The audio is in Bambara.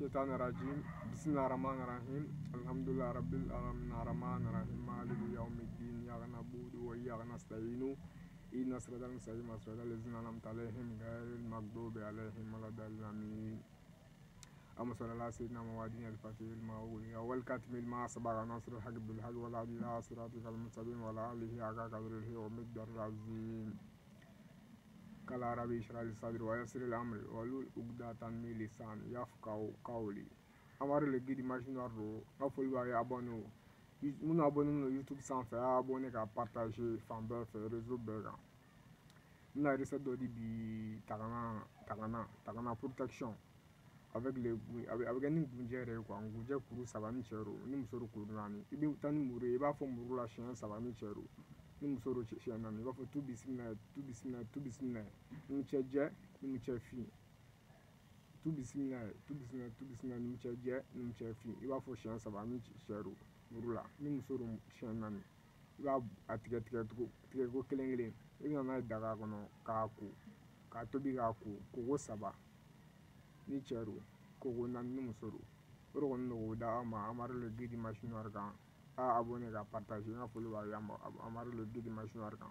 الشيطان الرجيم. بسم الله الرحمن الرحيم. الحمد لله رب العالمين الرحمن الرحيم مالك يوم الدين إياك نعبد وإياك نستعين اهدنا الصراط المستقيم صراط الذين أنعمت عليهم غير المغضوب عليهم ولا الضالين. اللهم صل على سيدنا محمد الفاتح لما أغلق والكاتم لما سبق ناصر الحق بالحق والهادي إلى صراطك المستقيم وعلى آله حق قدره ومقداره العظيم. قال ربي اشرح لي صدري ويسر لي أمري واحلل عقدة من لساني يفقهوا قولي. Amari le guide imaginaire do n ka foli b'a ye abonné minnu abonné no YouTube sanfɛ, a abonné ka partager fan bɛɛ fɛ, réseau bɛɛ kan. N bɛna recette dɔ di bi, tagana tagana tagana protection avec le a bɛ kɛ ni gunjɛ yɛrɛ ye quoi. Gunjɛ kuru 3 ni cɛ don, ni muso don kuru 4. I bɛ taa ni muru ye, i b'a fɔ muru la siɲɛ 3 ni cɛ don, ni muso don siɲɛ 4. I b'a fɔ tu bisimila, tu bisimila, tu bisimila, ni cɛ jɛ, ni cɛ fin, tu bisimila, tu bisimila, tu bisimila, ni cɛ jɛ, ni cɛ fin. I b'a fɔ siɲɛ 3 ni cɛ don muru la, ni muso don siɲɛ 4. I b'a a tigɛ tigɛ cogo tigɛ ko kelen kelen. I bɛ na n'a ye daga kɔnɔ k'a ko, k'a tobi k'a ko, koko 3 ni cɛ don, koko 4 ni muso don. O de kɔni don k'o d'aw ma Amari le guide machine noire kan. A abonné ka partager. N ka foli b'a ye Amari le guide machine noire kan.